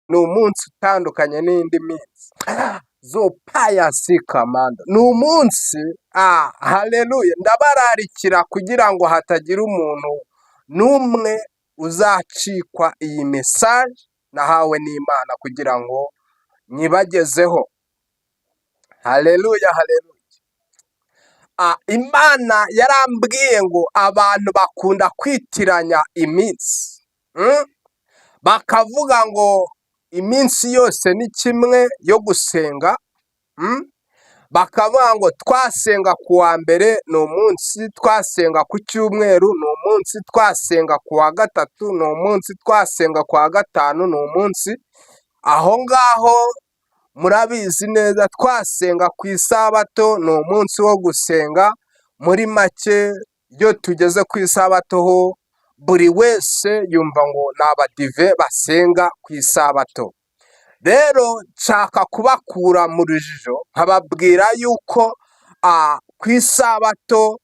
Ni umunsi utandukanye n'indi minsi. Zopayasi kamanda, ni umunsi, haleluya! Ndabararikira kugira ngo hatagira umuntu n'umwe uzacikwa iyi message nahawe n'Imana kugira ngo nyibagezeho. Haleluya, haleluya! Imana yarambwiye ngo abantu bakunda kwitiranya iminsi, Bakavuga ngo iminsi yose ni kimwe yo gusenga, Bakavuga ngo twasenga ku wa mbere ni umunsi, twasenga ku cyumweru ni umunsi, twasenga ku wa gatatu ni umunsi, twasenga ku wa gatanu ni umunsi. Aho ngaho murabizi neza, twasenga ku isabato ni umunsi wo gusenga. Muri make, iyo tugeze ku isabato ho buri wese yumva ngo ni abadive basenga ku isabato. Rero nshaka kubakura mu rujijo, nkababwira yuko ku isabato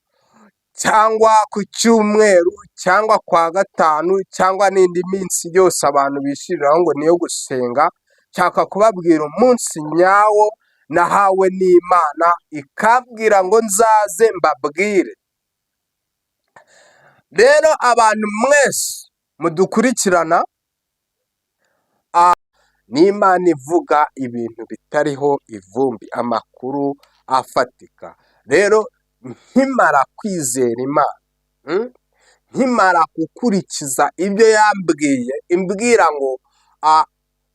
cyangwa ku cyumweru cyangwa ku wa gatanu cyangwa n'indi minsi yose abantu bishyiriraho ngo niyo gusenga, nshaka kubabwira umunsi nyawo nahawe n'Imana, ikambwira ngo nzaze mbabwire. Rero abantu mwese mudukurikirana, n'Imana ivuga ibintu bitariho ivumbi, amakuru afatika. Rero nkimara kwizera Imana, nkimara gukurikiza ibyo yambwiye, imbwira ngo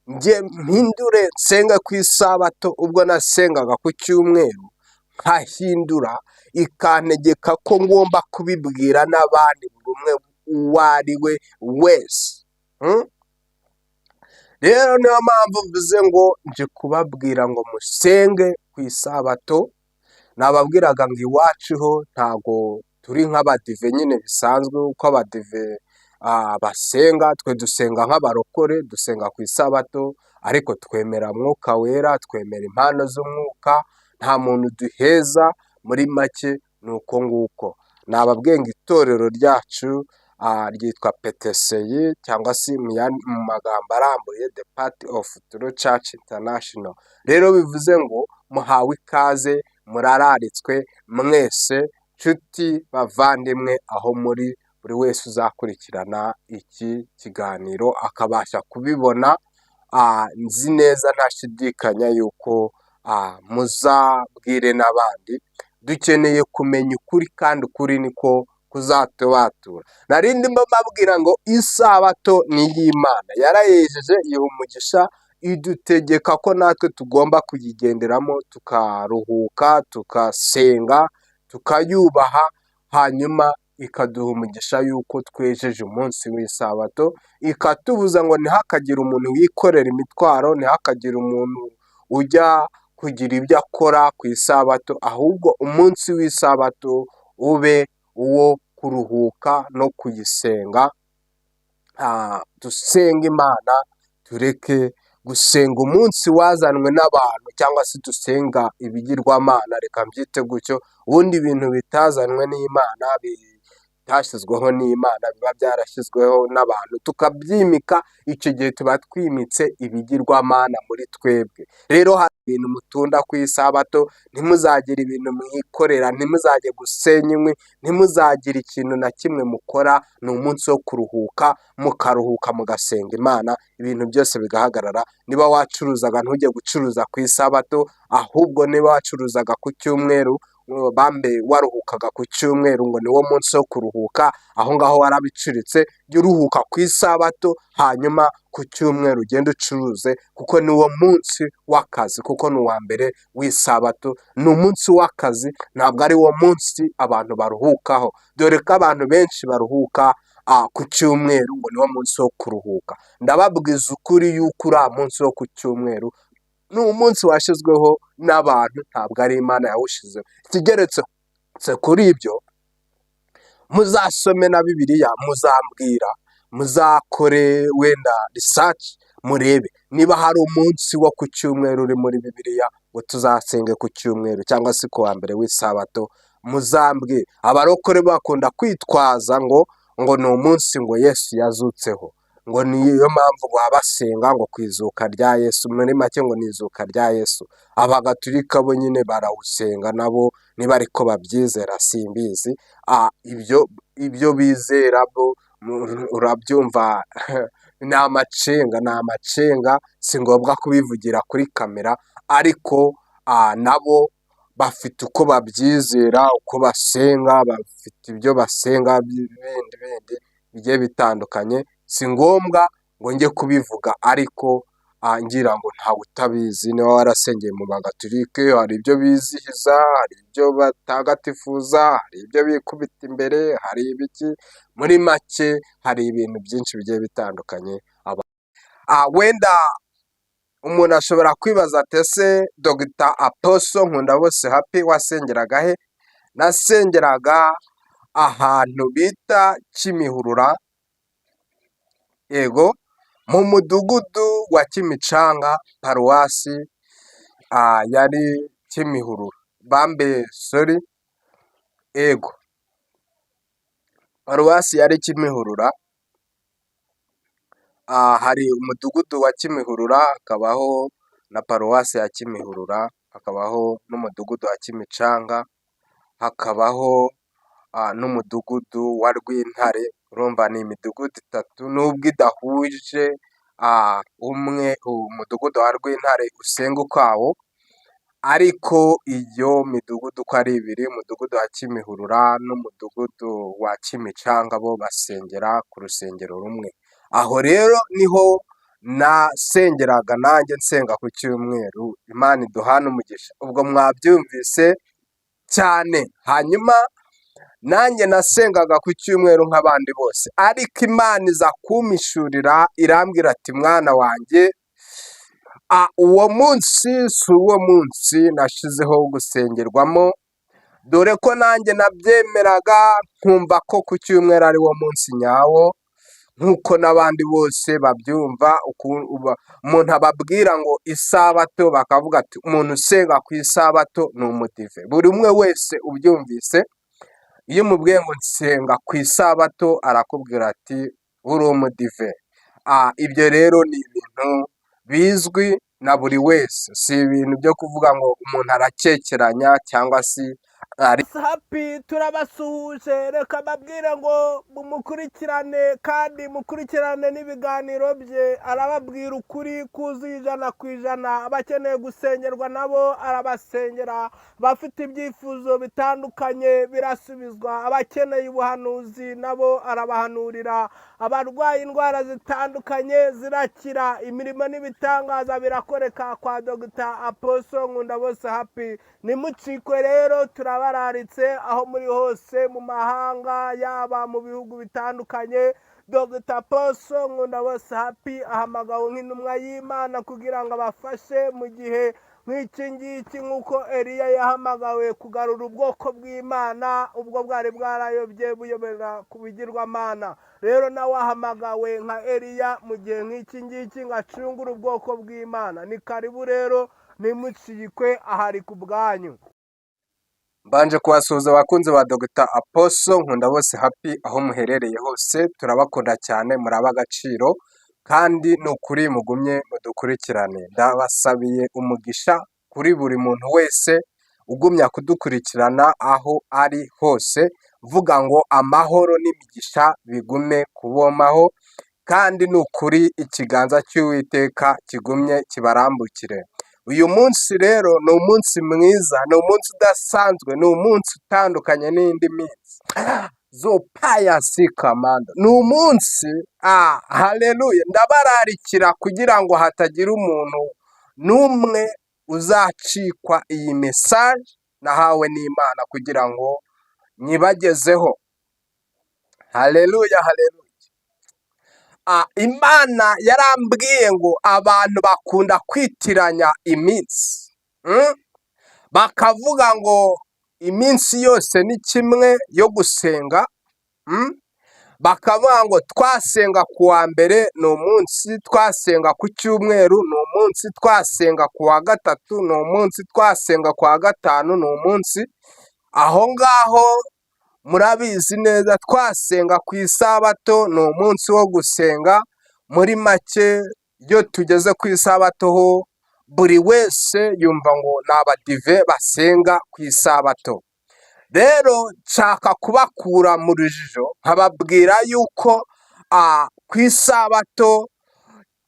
njye mpindure nsenge ku isabato, ubwo nasengaga ku cyumweru nkahindura, ikantegeka ko ngomba kubibwira n'abandi, buri umwe uwo ari we wese. Rero niyo mpamvu mvuze ngo nje kubabwira ngo musenge ku isabato. Nababwiraga ngo iwacu ho ntago turi nk'abadive nyine bisanzwe uko abadive basenga. Twe dusenga nk'abarokore, dusenga ku isabato, ariko twemera Mwuka Wera, twemera impano z'umwuka, nta muntu duheza. Muri make ni uko nguko. Nababwiye ngo itorero ryacu ryitwa PTCI, cyangwa se mu magambo arambuye The Part of True Church International. Rero bivuze ngo muhawe ikaze, murararitswe mwese, nshuti bavandimwe, aho muri, buri wese uzakurikirana iki kiganiro akabasha kubibona. Nzi neza ntashidikanya yuko muzabwire n'abandi. Dukeneye kumenya ukuri, kandi ukuri niko kuzatubatura. Nari ndimo mbabwira ngo isabato ni iy'Imana, yarayejeje, iha umugisha, idutegeka ko natwe tugomba kuyigenderamo, tukaruhuka, tugasenga, tukayubaha, hanyuma ikaduha umugisha yuko twejeje umunsi w'isabato, ikatubuza ngo ntihakagire umuntu wikorera imitwaro, ntihakagire umuntu ujya kugira ibyo akora ku isabato, ahubwo umunsi w'isabato ube uwo kuruhuka no kuyisenga. Dusenga Imana, tureke gusenga umunsi wazanwe n'abantu cyangwa se dusenga ibigirwamana, reka mbyite gutyo. Ubundi ibintu bitazanwe n'Imana, bitashyizweho n'Imana, biba byarashyizweho n'abantu tukabyimika, icyo gihe tuba twimitse ibigirwamana muri twebwe. Rero hari ibintu mutunda ku isabato, ntimuzagire ibintu mwikorera, ntimuzajye gusenya inkwi, ntimuzagire ikintu na kimwe mukora. Ni umunsi wo kuruhuka, mukaruhuka, mugasenga Imana, ibintu byose bigahagarara. Niba wacuruzaga, ntujye gucuruza ku isabato, ahubwo niba wacuruzaga ku cyumweru, bambe waruhukaga ku cyumweru ngo niwo munsi wo kuruhuka, aho ngaho warabicuritse. Jya uruhuka ku isabato, hanyuma ku cyumweru ugende ucuruze, kuko niwo munsi w'akazi, kuko ni uwa mbere w'isabato, ni umunsi w'akazi, ntabwo ari wo munsi abantu baruhukaho, dore ko abantu benshi baruhuka ku cyumweru ngo niwo munsi wo kuruhuka. Ndababwiza ukuri yuko uriya munsi wo ku cyumweru ni umunsi washyizweho n'abantu, ntabwo ari Imana yawushyizeho. Ikigeretse kuri ibyo, muzasome na Bibiliya, muzambwira, muzakore wenda research, murebe niba hari umunsi wo ku cyumweru uri muri Bibiliya ngo tuzasenge ku cyumweru cyangwa se ku wa mbere w'isabato, muzambwire. Abarokore bakunda kwitwaza ngo ni umunsi ngo Yesu yazutseho. Ngo niyo mpamvu baba basenga ngo ku izuka rya Yesu, muri make ngo ni izuka rya Yesu. Abagatulika bo nyine barawusenga nabo, niba ariko babyizera simbizi. Ibyo bizera bo urabyumva, ni amacenga, ni amacenga, si ngombwa kubivugira kuri kamera, ariko nabo bafite uko babyizera, uko basenga, bafite ibyo basenga bindi bindi bigiye bitandukanye, si ngombwa ngo njye kubivuga, ariko ngira ngo ntawe utabizi. Niba warasengeye mu bagatulike, hari ibyo bizihiza, hari ibyo batagatifuza, hari ibyo bikubita imbere, hari ibiki, muri make hari ibintu byinshi bigiye bitandukanye. Wenda umuntu ashobora kwibaza ati: "Ese Dogita Apostle Nkundabose Happy wasengeraga he?" Nasengeraga ahantu bita Kimihurura, yego, mu mudugudu wa Kimicanga, paruwasi yari Kimihurura, bambe sorry, yego, paruwasi yari Kimihurura. Hari umudugudu wa Kimihurura, hakabaho na paruwasi ya Kimihurura, hakabaho n'umudugudu wa Kimicanga, hakabaho n'umudugudu wa Rwintare. Urumva ni imidugudu itatu nubwo idahuje umwe, umudugudu wa Rwintare usenga ukwawo, ariko iyo midugudu uko ari ibiri, umudugudu wa Kimihurura n'umudugudu wa Kimicanga, bo basengera ku rusengero rumwe. Aho rero niho nasengeraga nanjye, nsenga ku cyumweru. Imana iduhane umugisha, ubwo mwabyumvise cyane. Hanyuma nanjye nasengaga ku cyumweru nk'abandi bose, ariko Imana iza kumpishurira, irambwira ati: "Mwana wanjye, uwo munsi si uwo munsi nashizeho gusengerwamo." Dore ko nanjye nabyemeraga, nkumva ko ku cyumweru ari wo munsi nyawo, nk'uko n'abandi bose babyumva. Umuntu ababwira ngo isabato, bakavuga ati: "Umuntu usenga ku isabato ni umudive." Buri umwe wese ubyumvise, iyo umubwiye ngo nsenga ku isabato, arakubwira ati: "Uri umudive." Ibyo rero ni ibintu bizwi na buri wese, si ibintu byo kuvuga ngo umuntu arakekeranya cyangwa se ari Happy, turabasuhuje. Reka mbabwire ngo mumukurikirane kandi mukurikirane n'ibiganiro bye. Arababwira ukuri kuzuye 100%. Abakeneye gusengerwa nabo arabasengera, abafite ibyifuzo bitandukanye birasubizwa, abakeneye ubuhanuzi nabo arabahanurira, abarwaye indwara zitandukanye zirakira, imirimo n'ibitangaza birakoreka kwa Dogita Apostle Nkundabose Happy. Nimucikwe rero, turabararitse aho muri hose mu mahanga, yaba mu bihugu bitandukanye. Dogita Apostle Nkundabose Happy ahamagawe nk'intumwa y'Imana kugira ngo abafashe mu gihe nk'iki ngiki, nk'uko Eliya yahamagawe kugarura ubwoko bw'Imana ubwo bwari bwarayobye buyobera ku bigirwamana. Rero nawe ahamagawe nka Eliya mu gihe nk'iki ngiki ngo acungure ubwoko bw'Imana. Ni karibu rero, ntimucikwe, ahari ku bwanyu. Mbanje kubasuhuza abakunzi ba Dogita Apostle Nkundabose Happy aho muherereye hose, turabakunda cyane, muraba agaciro, kandi ni ukuri mugumye mudukurikirane. Ndabasabiye umugisha kuri buri muntu wese ugumya kudukurikirana aho ari hose, mvuga ngo amahoro n'imigisha bigume kubomaho, kandi ni ukuri ikiganza cy'Uwiteka kigumye kibarambukire. Uyu munsi rero ni umunsi mwiza, ni umunsi udasanzwe, ni umunsi utandukanye n'indi minsi. Zopayasi kamanda, ni umunsi, haleluya, ndabararikira kugira ngo hatagira umuntu n'umwe uzacikwa iyi message nahawe n'Imana kugira ngo nyibagezeho. Haleluya, haleluya. Imana yarambwiye ngo abantu bakunda kwitiranya iminsi, Bakavuga ngo iminsi yose ni kimwe yo gusenga, Bakavuga ngo twasenga ku wa mbere ni umunsi, twasenga ku cyumweru ni umunsi, twasenga ku wa gatatu ni umunsi, twasenga ku wa gatanu ni umunsi. Aho ngaho murabizi neza, twasenga ku isabato ni umunsi wo gusenga. Muri make, iyo tugeze ku isabato ho buri wese yumva ngo ni abadive basenga ku isabato. Rero nshaka kubakura mu rujijo, nkababwira yuko ku isabato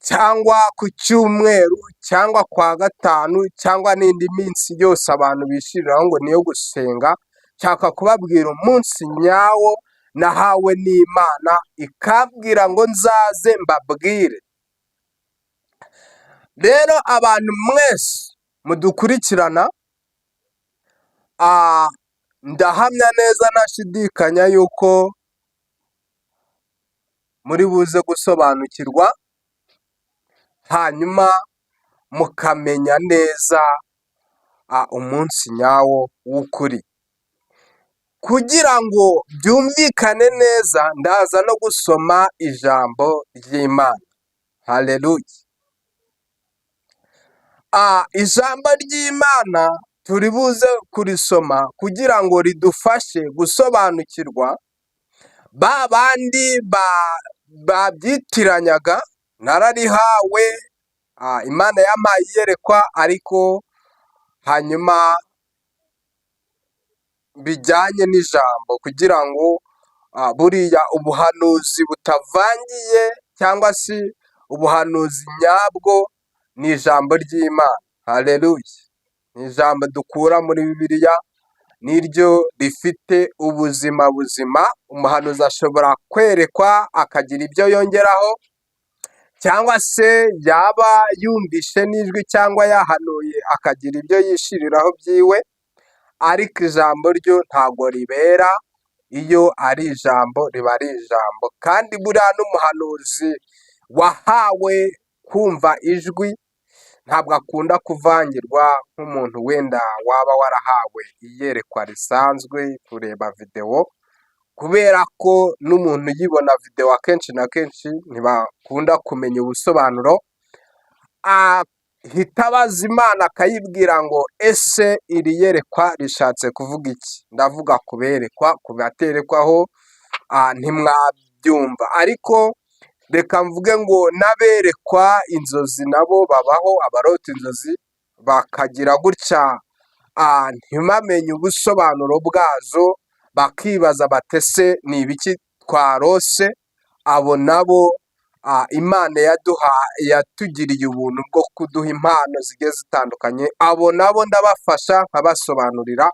cyangwa ku cyumweru cyangwa kwa gatanu cyangwa n'indi minsi yose abantu bishyiriraho ngo niyo gusenga, nshaka kubabwira umunsi nyawo nahawe n'Imana, ikambwira ngo nzaze mbabwire. Rero abantu mwese mudukurikirana, ndahamya neza ntashidikanya yuko muri buze gusobanukirwa, hanyuma mukamenya neza umunsi nyawo w'ukuri. Kugira ngo byumvikane neza, ndaza no gusoma ijambo ry'Imana. Haleluya! Ijambo ry'Imana turi buze kurisoma kugira ngo ridufashe gusobanukirwa ba bandi babyitiranyaga. Nararihawe, Imana yampaye iyerekwa, ariko hanyuma bijyanye n'ijambo, kugira ngo buriya ubuhanuzi butavangiye cyangwa se ubuhanuzi nyabwo ni ijambo ry'Imana. Haleluya! Ni ijambo dukura muri Bibiliya, niryo rifite ubuzima buzima. Umuhanuzi ashobora kwerekwa akagira ibyo yongeraho, cyangwa se yaba yumvishe n'ijwi cyangwa yahanuye akagira ibyo yishiriraho byiwe, ariko ijambo ryo ntabwo ribera. Iyo ari ijambo riba ari ijambo, kandi buriya n'umuhanuzi wahawe kumva ijwi ntabwo akunda kuvangirwa nk'umuntu wenda waba warahawe iyerekwa risanzwe, kureba videwo, kubera ko n'umuntu uyibona videwo akenshi na kenshi ntibakunda kumenya ubusobanuro. Ahita abaza Imana, akayibwira ngo: "Ese iri yerekwa rishatse kuvuga iki?" Ndavuga kuberekwa, ku baterekwaho ntimwabyumva, ariko reka mvuge ngo n'aberekwa inzozi nabo babaho, abarota inzozi bakagira gutya ntibamenye ubusobanuro bwazo, bakibaza bati: "Ese ni ibiki twarose?" Abo nabo Imana yatugiriye ubuntu bwo kuduha impano zigiye zitandukanye. Abo nabo ndabafasha nkabasobanurira.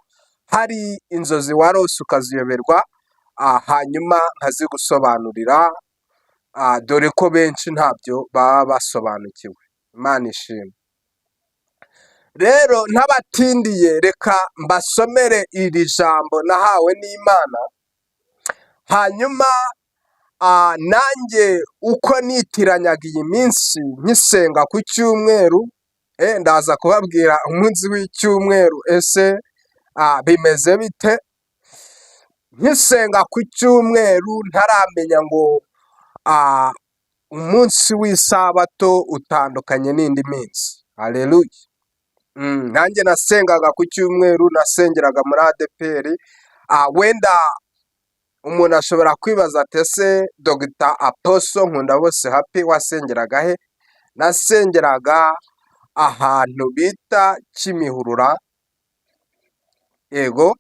Hari inzozi warose ukaziyoberwa, hanyuma nkazigusobanurira, dore ko benshi ntabyo baba basobanukiwe. Imana ishimwe. Rero ntabatindiye, reka mbasomere iri jambo nahawe n'Imana. Hanyuma nanjye uko nitiranyaga iyi minsi nkisenga ku cyumweru, ndaza kubabwira umunsi w'icyumweru ese bimeze bite. Nkisenga ku cyumweru ntaramenya ngo umunsi w'isabato utandukanye n'indi minsi. Haleluya! Nanjye nasengaga ku cyumweru, nasengeraga muri ADEPR. Wenda umuntu ashobora kwibaza ati: "Ese Dogita Apostle Nkundabose Happy wasengeraga he?" Nasengeraga ahantu bita Kimihurura, yego,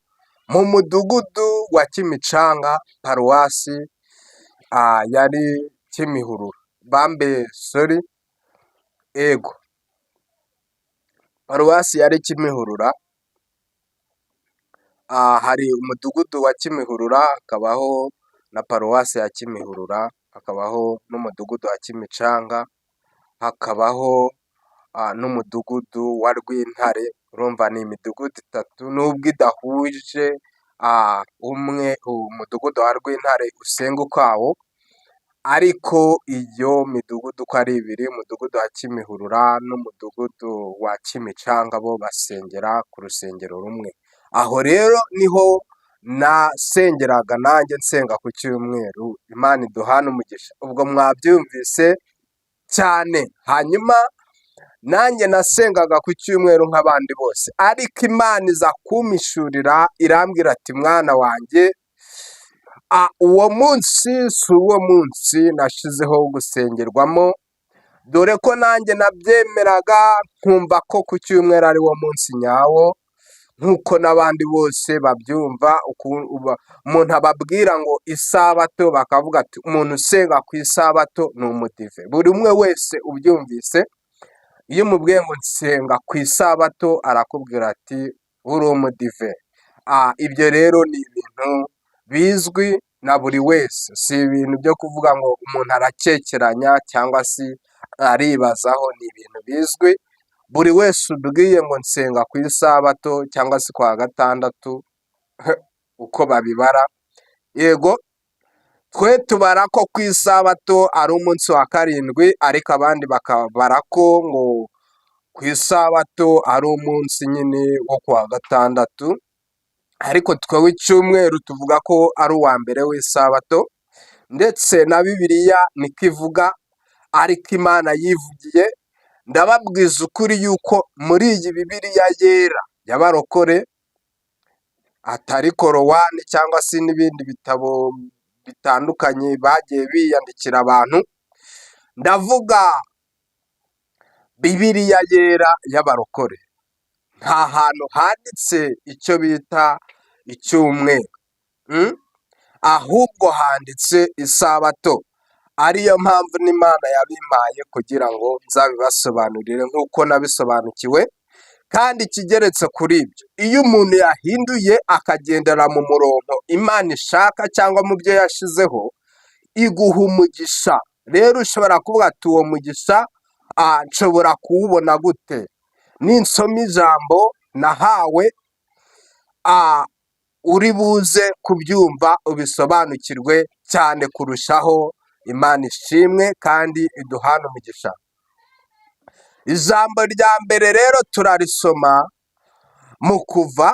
mu mudugudu wa Kimicanga, paruwasi yari Kimihurura, bambe sorry, ego, paruwasi yari Kimihurura. Hari umudugudu wa Kimihurura, hakabaho na paruwasi ya Kimihurura, hakabaho n'umudugudu wa Kimicanga, hakabaho n'umudugudu wa Rwintare. Urumva ni imidugudu itatu nubwo idahuje umwe. Umudugudu wa Rwintare usenga ukwawo, ariko iyo midugudu uko ari ibiri, umudugudu wa Kimihurura n'umudugudu wa Kimicanga, bo basengera ku rusengero rumwe. Aho rero niho nasengeraga nanjye nsenga ku cyumweru. Imana iduhane umugisha. Ubwo mwabyumvise cyane. Hanyuma nanjye nasengaga ku cyumweru nk'abandi bose, ariko Imana iza kumpishurira, irambwira ati: "Mwana wanjye, Uwo munsi si uwo munsi nashyizeho wo gusengerwamo, dore ko nanjye nabyemeraga nkumva ko ku cyumweru ari wo munsi nyawo, nk'uko n'abandi bose babyumva. Umuntu ababwira ngo isabato, bakavuga ati umuntu usenga ku isabato ni umudive. Buri umwe wese ubyumvise, iyo umubwiye ngo nsenga ku isabato, arakubwira ati uri umudive. Ibyo rero ni ibintu bizwi na buri wese, si ibintu byo kuvuga ngo umuntu arakekeranya cyangwa se aribazaho, ni ibintu bizwi. Buri wese ubwiye ngo nsenga ku isabato cyangwa se ku wa gatandatu, uko babibara, yego twe tubara ko ku isabato ari umunsi wa karindwi, ariko abandi bakabara ko ngo ku isabato ari umunsi nyine wo ku wa gatandatu, ariko twewe icyumweru tuvuga ko ari uwa mbere w'isabato, ndetse na Bibiliya niko ivuga, ariko Imana yivugiye. Ndababwiza ukuri yuko muri iyi Bibiliya yera y'abarokore, atari Korowani cyangwa se n'ibindi bitabo bitandukanye bagiye biyandikira abantu, ndavuga Bibiliya yera y'abarokore, nta hantu handitse icyo bita icyumweru, ahubwo handitse isabato, ariyo mpamvu n'Imana yabimpaye kugira ngo nzabibasobanurire nk'uko nabisobanukiwe. Kandi ikigeretse kuri ibyo, iyo umuntu yahinduye akagendera mu murongo Imana ishaka cyangwa mu byo yashizeho, iguha umugisha. Rero ushobora kuvuga ati uwo mugisha nshobora kuwubona gute? Ninsoma ijambo nahawe, uri buze kubyumva ubisobanukirwe cyane kurushaho. Imana ishimwe kandi iduhane umugisha. Ijambo rya mbere rero turarisoma mu Kuva,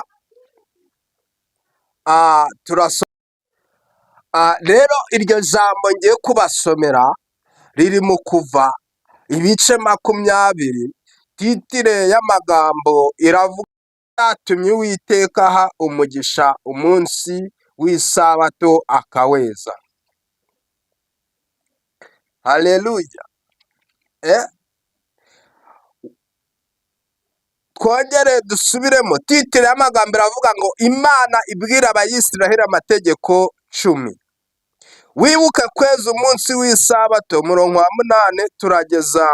turasoma. Rero iryo jambo ngiye kubasomera riri mu Kuva ibice 20, titre y'amagambo iravuga cyatumye Uwiteka aha umugisha umunsi w'isabato akaweza. Haleluya! Twongere dusubiremo, titre y'amagambo iravuga ngo Imana ibwira Abayisiraheli amategeko 10. Wibuke kweza umunsi w'isabato, umurongo wa 8 turageza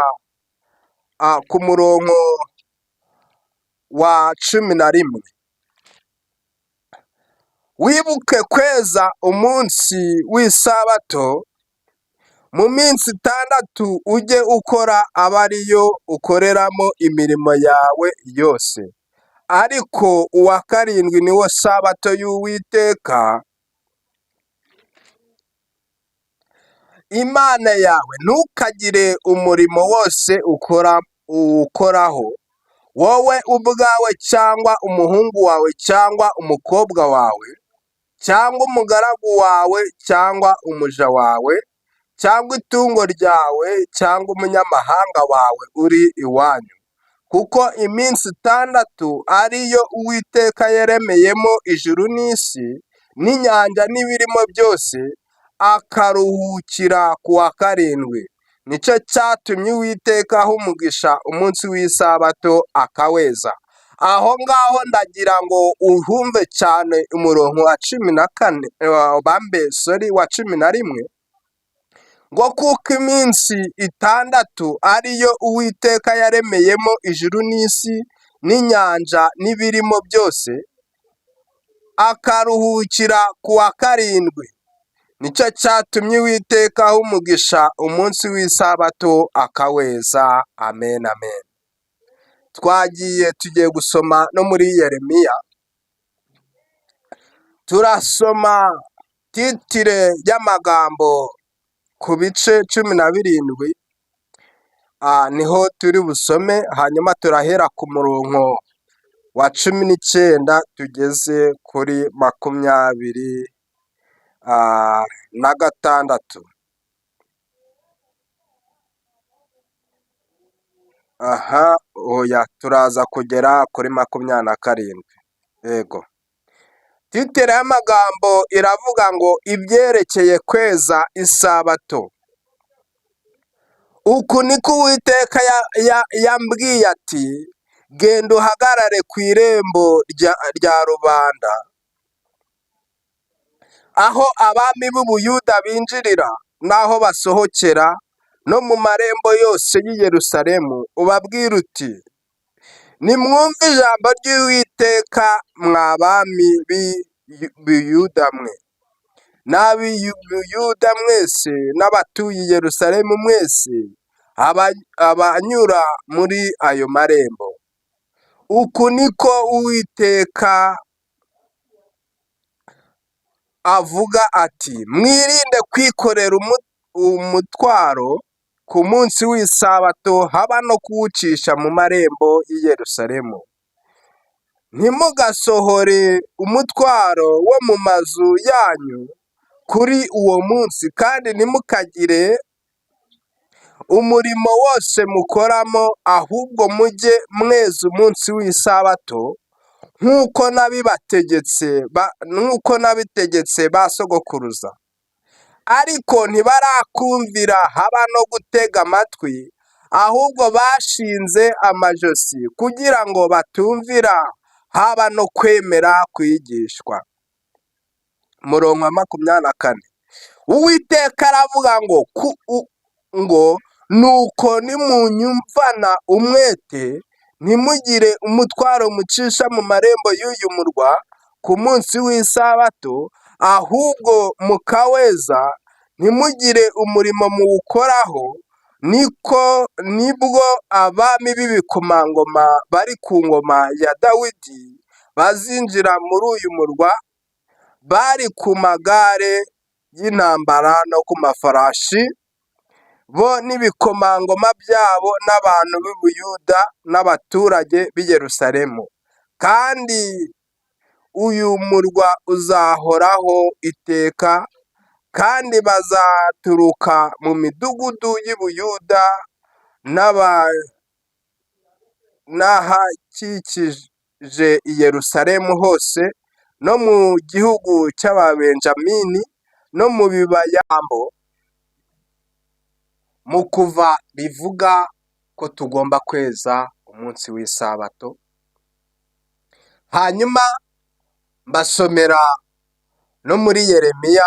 ku murongo wa 11. Wibuke kweza umunsi w'isabato, mu minsi 6 ujye ukora abe ariyo ukoreramo imirimo yawe yose, ariko uwa karindwi ni wo sabato y'Uwiteka Imana yawe, ntukagire umurimo wose ukora uwukoraho, wowe ubwawe cyangwa umuhungu wawe cyangwa umukobwa wawe cyangwa umugaragu wawe cyangwa umuja wawe cyangwa itungo ryawe cyangwa umunyamahanga wawe uri iwanyu, kuko iminsi 6 ari yo Uwiteka yaremeyemo ijuru n'isi n'inyanja n'ibirimo byose, akaruhukira ku wa karindwi. Nicyo cyatumye Uwiteka aha umugisha umunsi w'isabato akaweza. Aho ngaho ndagira ngo uhumve cyane umurongo wa 14, bambe sorry, wa 11, ngo kuko iminsi 6 ariyo Uwiteka yaremeyemo ijuru n'isi n'inyanja n'ibirimo byose, akaruhukira ku wa karindwi. Nicyo cyatumye Uwiteka aha umugisha umunsi w'isabato akaweza. Amen, amen. Twagiye tugiye gusoma no muri Yeremiya, turasoma titre y'amagambo ku bice 17, niho turi busome, hanyuma turahera ku murongo wa 19 tugeze kuri 26. Aha oya, turaza kugera kuri 27, yego. Titre y'amagambo iravuga ngo ibyerekeye kweza isabato. Uku niko Uwiteka yambwiye ati: "Genda uhagarare ku irembo rya rubanda, aho abami b'Ubuyuda binjirira n'aho basohokera, no mu marembo yose y'i Yerusalemu, ubabwire uti: 'Nimwumve ijambo ry'Uwiteka, mwa bami b'i Buyuda mwe n'ab'i Buyuda mwese n'abatuye i Yerusalemu mwese, abanyura muri ayo marembo. Uku niko Uwiteka avuga ati: Mwirinde kwikorera umutwaro ku munsi w'isabato, haba no kuwucisha mu marembo y'i Yerusalemu. Ntimugasohore umutwaro wo mu mazu yanyu kuri uwo munsi, kandi ntimukagire umurimo wose mukoramo, ahubwo mujye mweza umunsi w'isabato nk'uko nabibategetse, nk'uko nabitegetse ba sogokuruza. Ariko ntibarakumvira haba no gutega amatwi, ahubwo bashinze amajosi kugira ngo batumvira haba no kwemera kwigishwa." Umurongo wa 24, Uwiteka aravuga ngo: "Nuko nimunyumvana umwete, ntimugire umutwaro mucisha mu marembo y'uyu murwa ku munsi w'isabato, ahubwo mukaweza, ntimugire umurimo muwukoraho, niko nibwo abami b'ibikomangoma bari ku ngoma ya Dawidi bazinjira muri uyu murwa bari ku magare y'intambara no ku mafarashi, bo n'ibikomangoma byabo n'abantu b'i Buyuda n'abaturage b'i Yerusalemu. Kandi uyu murwa uzahoraho iteka, kandi bazaturuka mu midugudu y'i Buyuda n'ahakikije i Yerusalemu hose, no mu gihugu cy'Ababenjamini no mu bibaya." Mu Kuva bivuga ko tugomba kweza umunsi w'isabato, hanyuma mbasomera no muri Yeremiya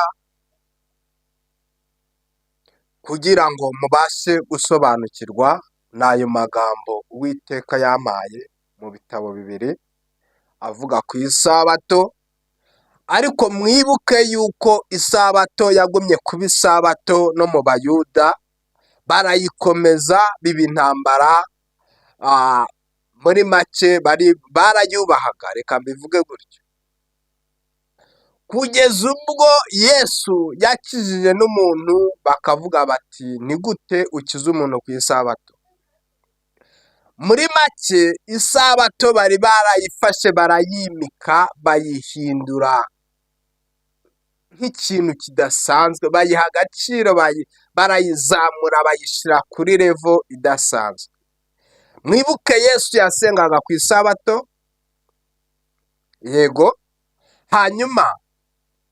kugira ngo mubashe gusobanukirwa n'ayo magambo Uwiteka yampaye mu bitabo bibiri avuga ku isabato. Ariko mwibuke yuko isabato yagumye kuba isabato no mu Bayuda, barayikomeza biba intambara. Muri make bari barayubahaga, reka mbivuge gutyo, kugeza ubwo Yesu yakijije n'umuntu bakavuga bati: "Ni gute ukiza umuntu ku isabato?" Muri make isabato bari barayifashe, barayimika, bayihindura nk'ikintu kidasanzwe, bayiha agaciro, barayizamura, bayishyira kuri level idasanzwe. Mwibuke Yesu yasengaga ku isabato, yego. Hanyuma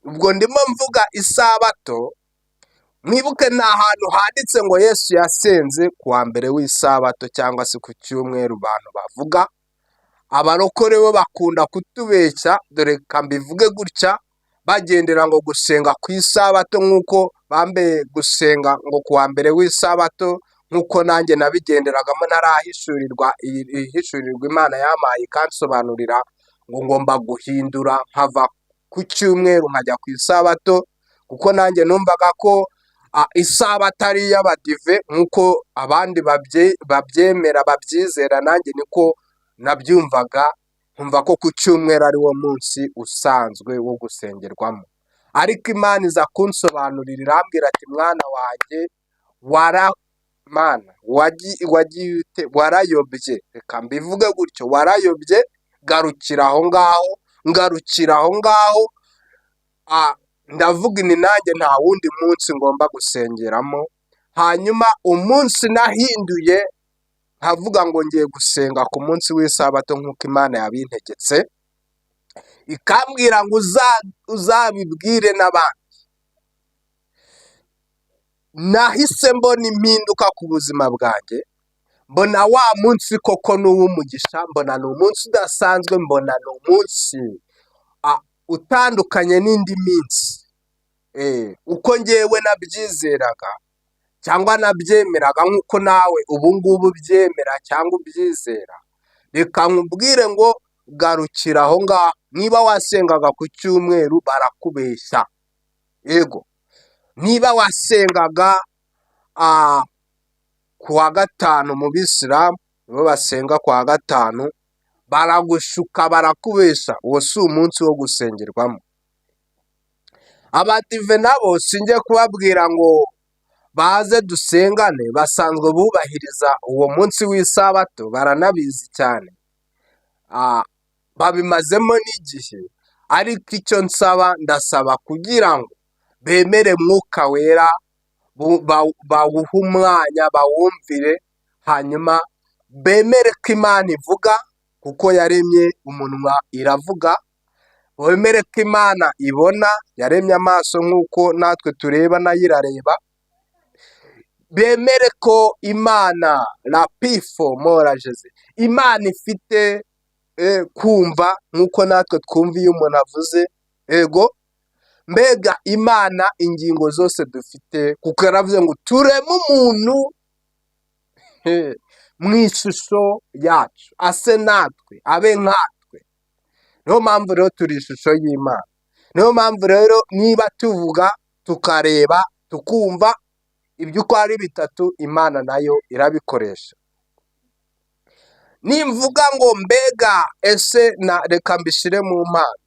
ubwo ndimo mvuga isabato, mwibuke nta hantu handitse ngo Yesu yasenze ku wa mbere w'isabato cyangwa se ku cyumweru. Abantu bavuga, abarokore bo bakunda kutubeshya, dore mbivuge gutya, bagendera ngo gusenga ku isabato nk'uko bambaye gusenga ngo ku wa mbere w'isabato, nk'uko nanjye nabigenderagamo ntarahishurirwa ihishurirwa Imana yampaye ikansobanurira ngo ngomba guhindura nkava ku cyumweru nkajya ku isabato, kuko nanjye numvaga ko isabato ari iy'Abadive nk'uko abandi babyemera, babyizera. Nanjye niko nabyumvaga, nkumva ko ku cyumweru ari wo munsi usanzwe wo gusengerwamo. Ariko Imana iza kunsobanurira, irambwira ati: "Mwana wanjye, wara mana wagiye ute? Warayobye, reka mbivuge gutyo, warayobye, garukira aho ngaho." Ngarukira aho ngaho, ndavuga ni nanjye nta wundi munsi ngomba gusengeramo. Hanyuma umunsi nahinduye nkavuga ngo ngiye gusenga ku munsi w'isabato nk'uko Imana yabintegetse. Ikambwira ngo uzabibwire n'abandi. Nahise mbona impinduka ku buzima bwanjye, mbona wa munsi koko ni uw'umugisha, mbona ni umunsi udasanzwe, mbona ni umunsi utandukanye n'indi minsi. Uko ngewe nabyizeraga cyangwa nabyemeraga nk'uko nawe ubu ngubu ubyemera cyangwa ubyizera, reka nkubwire ngo garukira aho ngaho. Niba wasengaga ku cyumweru, barakubeshya. Yego, niba wasengaga ku wa gatanu, mu bisilamu nibo basenga ku wa gatanu, baragushuka, barakubeshya, uwo si umunsi wo gusengerwamo. Abadive nabo sinjye kubabwira ngo baze dusengane, basanzwe bubahiriza uwo munsi w'isabato, baranabizi cyane, babimazemo n'igihe. Ariko icyo nsaba, ndasaba kugira ngo bemere Mwuka Wera, bawuhe umwanya, bawumvire, hanyuma bemere ko Imana ivuga, kuko yaremye umunwa iravuga, bemere ko Imana ibona, yaremye amaso nk'uko natwe tureba, nayo irareba, bemere ko Imana rapifo morajeze, Imana ifite kumva nk'uko natwe twumva iyo umuntu avuze. Ego, mbega Imana ingingo zose dufite, kuko yaravuze ngo tureme umuntu mu ishusho yacu, ase natwe, abe nkatwe. Niyo mpamvu rero turi ishusho y'Imana. Niyo mpamvu rero niba tuvuga, tukareba, tukumva, ibyo uko ari bitatu Imana nayo irabikoresha. Nimvuga ngo mbega ese na reka mbishyire mu mpano,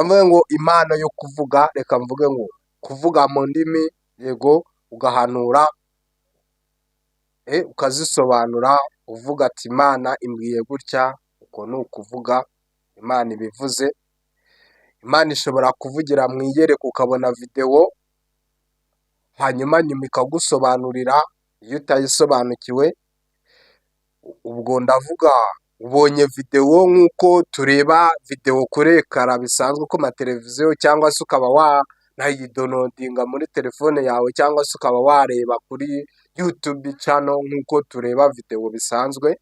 mvuge ngo impano yo kuvuga, reka mvuge ngo kuvuga mu ndimi, yego, ugahanura, ukazisobanura, uvuga ati: "Imana imbwiye gutya." Uko ni ukuvuga, Imana ibivuze. Imana ishobora kuvugira mu iyerekwa, ukabona videwo, hanyuma nyuma ikagusobanurira iyo utayisobanukiwe. Ubwo ndavuga ubonye videwo nk'uko tureba videwo kuri écran bisanzwe ku mateleviziyo, cyangwa se ukaba wanayidownloadinga muri telefone yawe, cyangwa se ukaba wareba kuri YouTube channel nk'uko tureba videwo bisanzwe.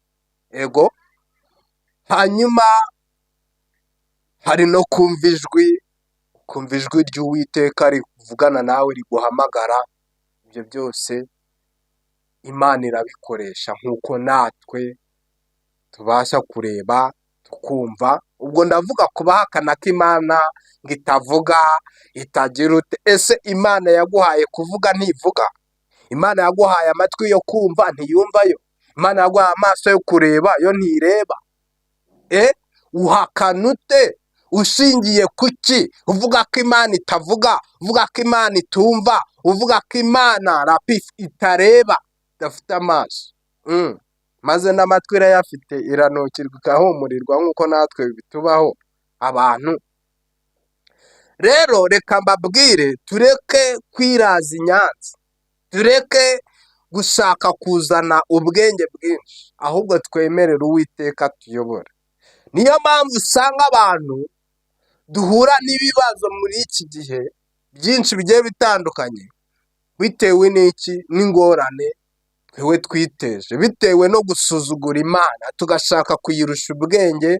Ego, hanyuma hari no kumva ijwi, ukumva ijwi ry'Uwiteka rivugana nawe, riguhamagara. Ibyo byose Imana irabikoresha nk'uko natwe tubasha kureba, tukumva. Ubwo ndavuga ku bahakana ko Imana ngo itavuga, itagira ute. Ese Imana yaguhaye kuvuga ntivuga? Imana yaguhaye amatwi yo kumva ntiyumva yo? Imana yaguhaye amaso yo kureba, yo ntireba? Uhakana ute? Ushingiye ku ki uvuga ko Imana itavuga, uvuga ko Imana itumva, uvuga ko Imana rapifu itareba, idafite amaso? Maze n'amatwi irayafite, iranukirwa, ikahumurirwa nk'uko natwe bitubaho abantu. Rero reka mbabwire, tureke kwiraza i Nyanza, tureke gushaka kuzana ubwenge bwinshi, ahubwo twemerere Uwiteka tuyobora. Niyo mpamvu usanga abantu duhura n'ibibazo muri iki gihe byinshi bigiye bitandukanye, bitewe n'iki? N'ingorane twewe twiteje, bitewe no gusuzugura Imana, tugashaka kuyirusha ubwenge.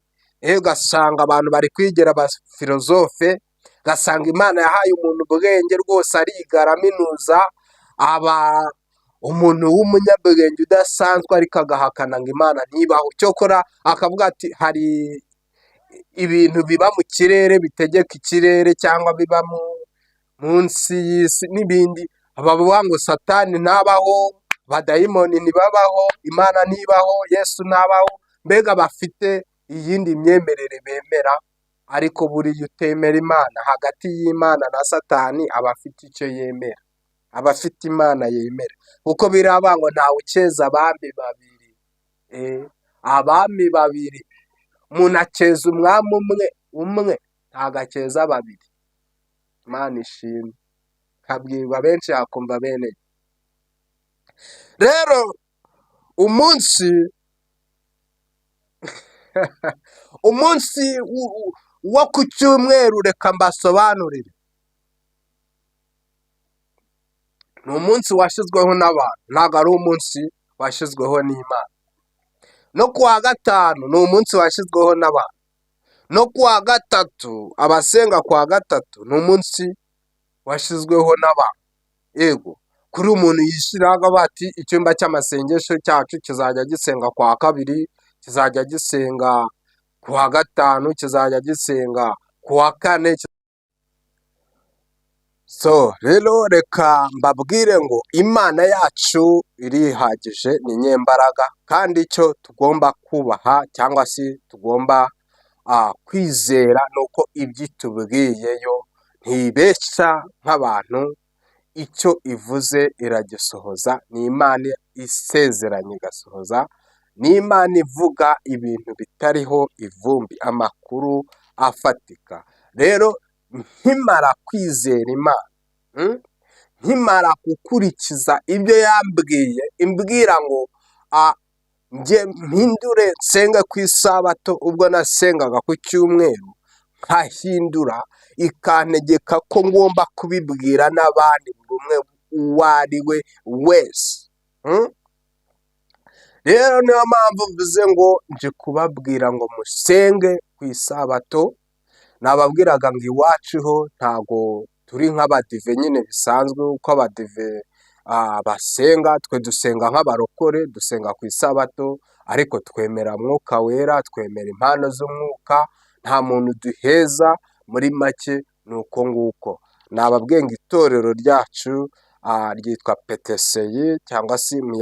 Ugasanga abantu bari kwigira abafilozofe, ugasanga Imana yahaye umuntu ubwenge rwose, ariga, araminuza, aba umuntu w'umunyabwenge udasanzwe, ariko agahakana ngo Imana ntibaho. Cyokora akavuga ati hari ibintu biba mu kirere bitegeka ikirere, cyangwa biba munsi y'isi n'ibindi. Bavuga ngo Satani ntabaho, abadayimoni ntibabaho, Imana ntibaho, Yesu ntabaho. Mbega bafite iyindi myemerere bemera. Ariko buriya utemera Imana, hagati y'Imana na Satani aba afite icyo yemera, aba afite Imana yemera, kuko biravuga ngo ntawe ukeza abami babiri. Abami babiri, umuntu akeza umwami umwe umwe, ntabwo akeza babiri. Imana ishimwe, habwirwa benshi hakumva bene. Rero umunsi Uwo ku cyumweru reka mbasobanurire, ni umunsi washyizweho n'abantu, ntabwo ari umunsi washyizweho n'Imana. No ku wa gatanu ni umunsi washyizweho n'abantu, no ku wa gatatu, abasenga ku wa gatatu ni umunsi washyizweho n'abantu. Yego, kuri umuntu yishyiraho bati icyumba cy'amasengesho cyacu kizajya gisenga ku wa kabiri, kizajya gisenga ku wa gatanu, kizajya gisenga ku wa kane. So rero reka mbabwire ngo Imana yacu irihagije, ni nyembaraga, kandi icyo tugomba kubaha cyangwa se tugomba kwizera ni uko ibyo itubwiye yo ntibeshya nk'abantu, icyo ivuze iragisohoza. Ni Imana isezeranye igasohoza, ni Imana ivuga ibintu bitariho ivumbi, amakuru afatika. Rero nkimara kwizera Imana, nkimara gukurikiza ibyo yambwiye, imbwira ngo njye mpindure nsenge ku isabato, ubwo nasengaga ku cyumweru nkahindura, ikantegeka ko ngomba kubibwira n'abandi, buri umwe uwo ari we wese. Rero niyo mpamvu mvuze ngo nje kubabwira ngo musenge ku isabato. Nababwiraga ngo iwacu ho ntago turi nk'abadive nyine bisanzwe, uko abadive basenga, twe dusenga nk'abarokore, dusenga ku isabato, ariko twemera Mwuka Wera, twemera impano z'umwuka, nta muntu duheza. Muri make ni uko nguko. Nababwiye ngo itorero ryacu ryitwa PTCI, cyangwa se mu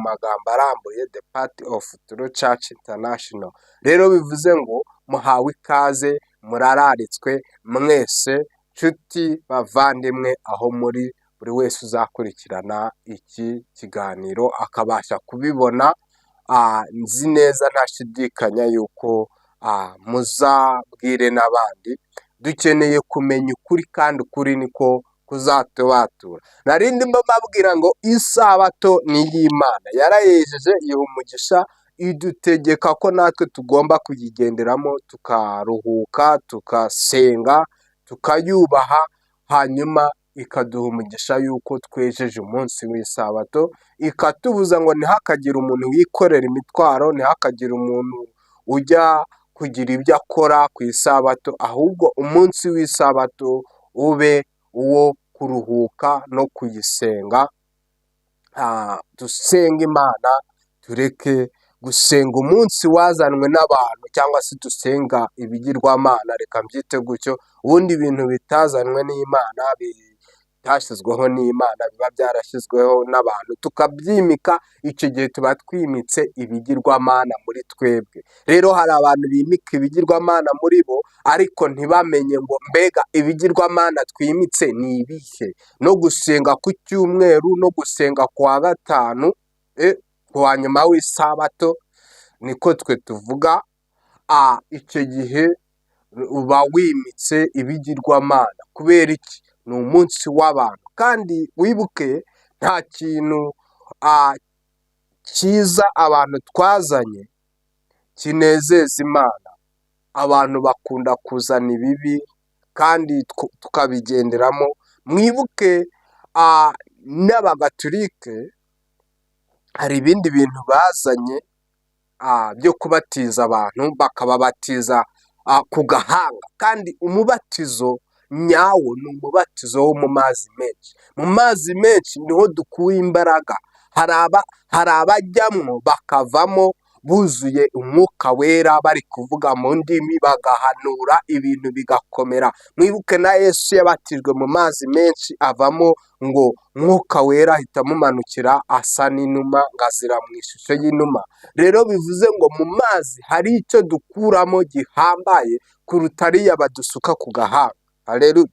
magambo arambuye The Party of True Church International. Rero bivuze ngo muhawe ikaze, murararitswe mwese, nshuti bavandimwe, aho muri, buri wese uzakurikirana iki kiganiro akabasha kubibona, nzi neza ntashidikanya yuko muzabwire n'abandi. Dukeneye kumenya ukuri, kandi ukuri niko kuzatubatura. Nari ndimo mbabwira ngo isabato ni iy'Imana, yarayejeje, iha umugisha, idutegeka ko natwe tugomba kuyigenderamo, tukaruhuka, tugasenga, tukayubaha, hanyuma ikaduha umugisha yuko twejeje umunsi w'isabato, ikatubuza ngo ntihakagire umuntu wikorera imitwaro, ntihakagire umuntu ujya kugira ibyo akora ku isabato, ahubwo umunsi w'isabato ube uwo kuruhuka no kuyisenga. Dusenga Imana, tureke gusenga umunsi wazanwe n'abantu cyangwa se dusenga ibigirwamana, reka mbyite gutyo. Ubundi ibintu bitazanwe n'Imana, bitashyizweho n'Imana, biba byarashyizweho n'abantu tukabyimika, icyo gihe tuba twimitse ibigirwamana muri twebwe. Rero hari abantu bimika ibigirwamana muri bo, ariko ntibamenye ngo mbega ibigirwamana twimitse ni ibihe? No gusenga ku cyumweru, no gusenga ku wa gatanu, ku wa nyuma w'isabato niko twe tuvuga, icyo gihe uba wimitse ibigirwamana. Kubera iki? Ni umunsi w'abantu, kandi wibuke nta kintu cyiza abantu twazanye kinezeza Imana. Abantu bakunda kuzana ibibi kandi tukabigenderamo. Mwibuke n'abagatulike hari ibindi bintu bazanye byo kubatiza abantu, bakababatiza ku gahanga, kandi umubatizo nyawo ni umubatizo wo mu mazi menshi. Mu mazi menshi niho dukuye imbaraga. Hari abajyamwo bakavamo buzuye Umwuka Wera, bari kuvuga mu ndimi, bagahanura, ibintu bigakomera. Mwibuke na Yesu yabatijwe mu mazi menshi, avamo ngo Mwuka Wera ahita amumanukira asa n'inuma, ngo azira mu ishusho y'inuma. Rero bivuze ngo mu mazi hari icyo dukuramo gihambaye kuruta ariya badusuka ku gahanga. Haleluya!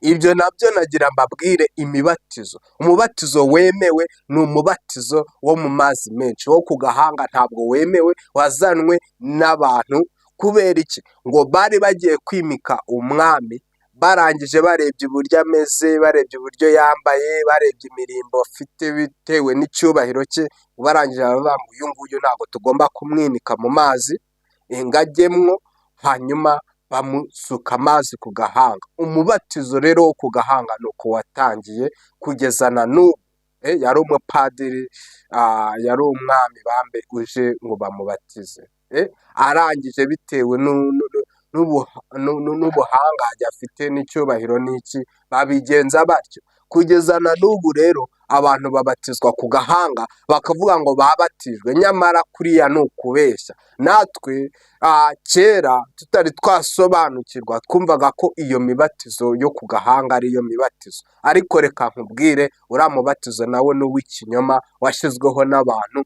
Ibyo nabyo nagira mbabwire imibatizo. Umubatizo wemewe ni umubatizo wo mu mazi menshi, wo ku gahanga ntabwo wemewe, wazanwe n'abantu. Kubera iki? Ngo bari bagiye kwimika umwami, barangije barebye uburyo ameze, barebye uburyo yambaye, barebye imirimbo afite bitewe n'icyubahiro cye, barangije baravuga ngo uyu nguyu ntabwo tugomba kumwinika mu mazi ngo ajyemwo. Hanyuma bamusuka amazi ku gahanga. Umubatizo rero wo ku gahanga ni uko watangiye kugeza na n'ubu. Yari umupadiri, yari umwami bambe uje ngo bamubatize. Arangije bitewe n'ubuhangange afite n'icyubahiro n'iki, babigenza batyo. Kugeza na n'ubu rero abantu babatizwa ku gahanga bakavuga ngo babatijwe, nyamara kuriya ni ukubeshya. Natwe kera tutari twasobanukirwa twumvaga ko iyo mibatizo yo ku gahanga ariyo mibatizo, ariko reka nkubwire, uriya mubatizo nawo ni uw'ikinyoma washyizweho n'abantu.